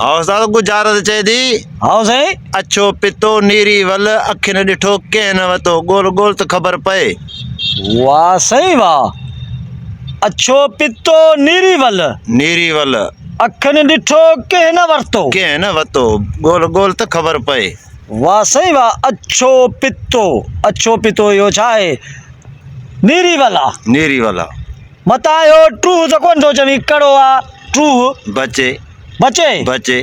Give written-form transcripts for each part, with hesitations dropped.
ها استاد ڳجهارت چئي ٿي. هائو سائين. اڇو پتو نيري ول، اکين ڏٺو ڪنهن نه وتو، ڳول ڳول ته خبر پئي. واھ سائين واھ. اڇو پتو نيري ول. نيري ول. اکين ڏٺو ڪنهن نه ورتو. ڪنهن نه وتو، ڳول ڳول ته خبر پئي. واھ سائين واھ اڇو پتو اڇو پتو اهو ڇا آهي نيري ول آ. نيري ول آ. متان اهو ٽوهه ته ڪونه ٿو چوين ڪڙو آ ٽوهه. بچي. بچي. بچي.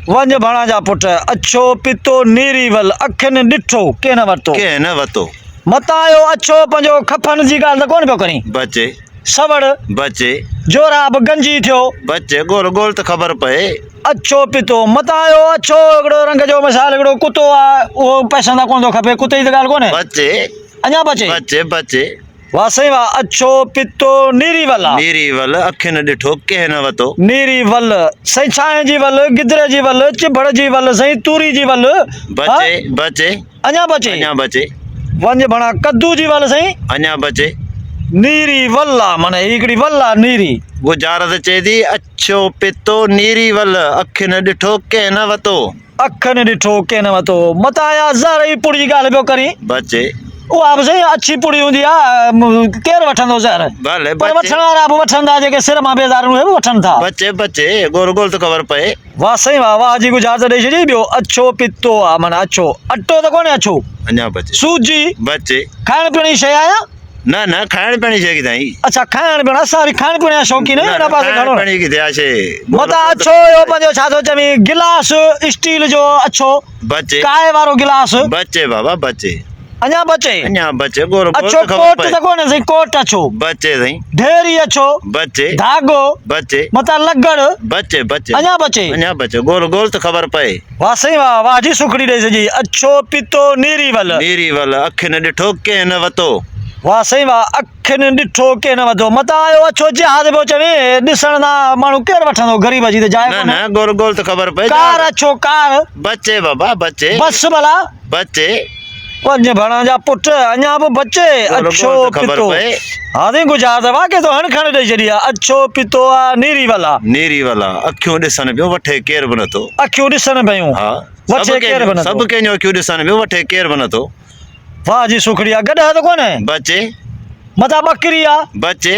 وڃ ڀڻا جا پٽ اڇو پتو نيري ول اکين ڏٺو ڪنهن نه ورتو. ڪنهن نه وتو. متان اهو اڇو پنهنجو کفن جي ڳالهه ته ڪونه پيو ڪرين. بچي. سوڙ. بچي. جوراب گنجي ٿيو. بچي ڳول ڳول ته خبر پئي. اڇو پتو متان اهو اڇو هڪڙو رنگ جو مثال هڪڙو ڪتو آ اهو پئسن تان ڪونه ٿو کپي ڪتي جي ته ڳالهه ڪونهي. بچي. اڃا بچي. بچي بچي. واه سائين واه اڇو پتو نيري ول آ. نيري ول اکين ڏٺو ڪنهن نه وتو. نيري ول سائين ڇانهه جي ول گدري جي ول چڀڙ جي ول سائين توري جي ول ها. بچي بچي. اڃا بچي. اڃا بچي. وڃ ڀڻا ڪدو جي ول سائين. اڃا بچي. نيري ول آ معنيٰ هي هڪڙي ول آ نيري. ڳجهارت چئي ٿي اڇو پتو نيري ول اکين ڏٺو ڪنهن نه وتو. اکين ڏٺو ڪين وتو. متان اها زهر جي پڙي جي ڳالهه پيو ڪرين. بچي. اها به سائين اڇي پڙي هوندي آ، ڪير وٺندو زهر. ڀلي پر بچي. وٺڻ وارا به وٺن ٿا، جيڪي سر مان بيزار آهن اهي به وٺن ٿا. بچي بچي، ڳول ڳول ته خبر پئي. واه سائين واه، واه جي ڳجهارت ڏئي ڇڏي. ٻيو اڇو پتو آ، معنيٰ اڇو اٽو ته ڪونهي اڇو. اڃا بچي. سوجي. بچي. کائڻ پيئڻ جي شيء آ يا؟ نه نه کائڻ پيئڻ جي شيء ڪٿان آئي. اڇا کائڻ پيئڻ اسان وري کائڻ پيئڻ جا شوقين آهيون ان پاسي گهڻو کائڻ پيئڻ جي ڪٿي آ شيء. متان اڇو اهو پنهنجو ڇا ٿو چوين گلاس اسٽيل جو اڇو بچي ڪائي وارو گلاس بچي بابا بچي اڃا بچي اڃا بچي ڳور ڳور اڇو ڪوٽ ته ڪونهي سائين ڪوٽ اڇو بچي سائين ڍيري اڇو بچي ڌاڳو بچي متان لڳڙ بچي بچي اڃا بچي اڃا بچي ڳول ڳول ته خبر پئي. واه سائين واه واه جي سوکڙي ڏئي سڄي اڇو پيتو نيري ول. نيري ول اکين ڏٺو ڪنهن نه وتو. واه سائين واه اکين ڏٺو ڪنهن نه وتو متان آيو اڇو جهاز پيو چوين ڏسڻ تان ماڻهو ڪير وٺندو غريب جي ته جاء نه نه ڳول ڳول ته خبر پئي ڪار اڇو ڪار. بچي بابا بچي. بس ڀلا. بچي. وڃ ڀڻا جا پٽ اڃا به بچي اڇو پتو ها سائين گجار ته واقعي تو هڻ کڻ ڏئي ڇڏي آ اڇو پتو آ نيري ول آ. نيري ول آ اکيون ڏسن پيون وٺي ڪير به نٿو. اکيون ڏسن پيون ها وٺي ڪير به نٿو. سڀ ڪنهن جون اکيون ڏسن پيون وٺي ڪير به نٿو. واهه جي سوکڙي آ گڏهه ته ڪونهي. بچي. متان ٻڪري آ. بچي.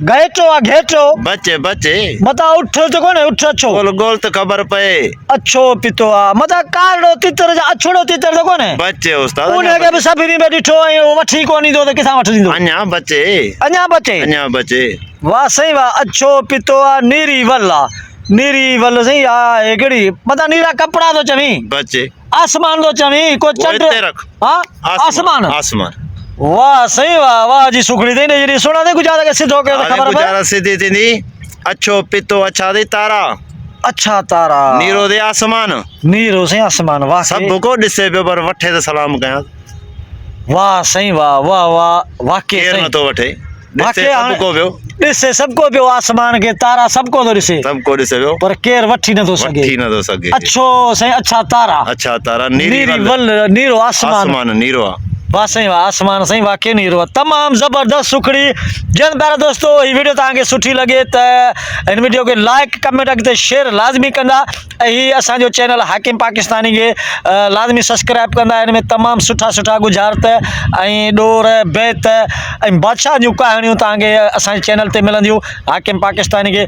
گهيٽو آ گهيٽو. بچي بچي. متان اٺ ته ڪونهي اٺ اڇو. ڳول ڳول ته خبر پئي. اڇو پتو آ. متان ڪارڙو تتر جا اڇڙو تتر ته ڪونهي. بچي استاد ان کي به سڀني ۾ ڏٺو ۽ اهو وٺي ڪونه ايندو ته ڪٿان وٺي ڏيندو. اڃا بچي. اڃا بچي. اڃا بچي. واه سائين واه اڇو پتو آ نيري ول آ. نيري ول سائين آ هي ڪهڙي متان نيرا ڪپڙا ٿو چوين. بچي. آسمان ٿو چوين ڪو چنڊ اتي رک ها آسمان آسمان واه سائين واه واه جي سکڙي تئين جي سونا تي گجارا کي سڌو ڪيو ته خبر پئي گجارا سڌي ٿيندي اڇو پتو اڇا the تارا اڇا تارا نيرو the آسمان نيرو سائين آسمان واه سڀ کو ڏسي پيو پر وٺي ته سلام ڪيان واه سائين واه واه واه واقعي ڪير سائين نٿو وٺي ڏسي سڀ ڪو پيو. ڏسي سڀ ڪو پيو آسمان کي تارا سڀ ڪو ٿو ڏسي. سڀ ڪو ڏسي پيو. پر ڪير وٺي نٿو سگهي. وٺي نٿو سگهي. اڇو سائين اڇا تارا. اڇا تارا نيري ول نيرو آسمان. آسمان نيرو آ. واه سائين واه آسمان سائين واقعي نيرو آ تمام زبردست سکڙي جن پيارا دوستو هي ويڊيو توهان کي سٺي لڳي ته هن ويڊيو کي لائڪ ڪمينٽ اڳتي شيئر لازمي ڪندا. ۽ هي اسان جو چينل حاڪم پاڪستاني کي لازمي سسڪرائب ڪندا ان ۾ تمام سٺا سٺا ڳجهارت ۽ ڏور بيت ۽ بادشاهن جون ڪهاڻيون توهان کي اسان جي چينل تي ملنديون حاڪم پاڪستاني کي.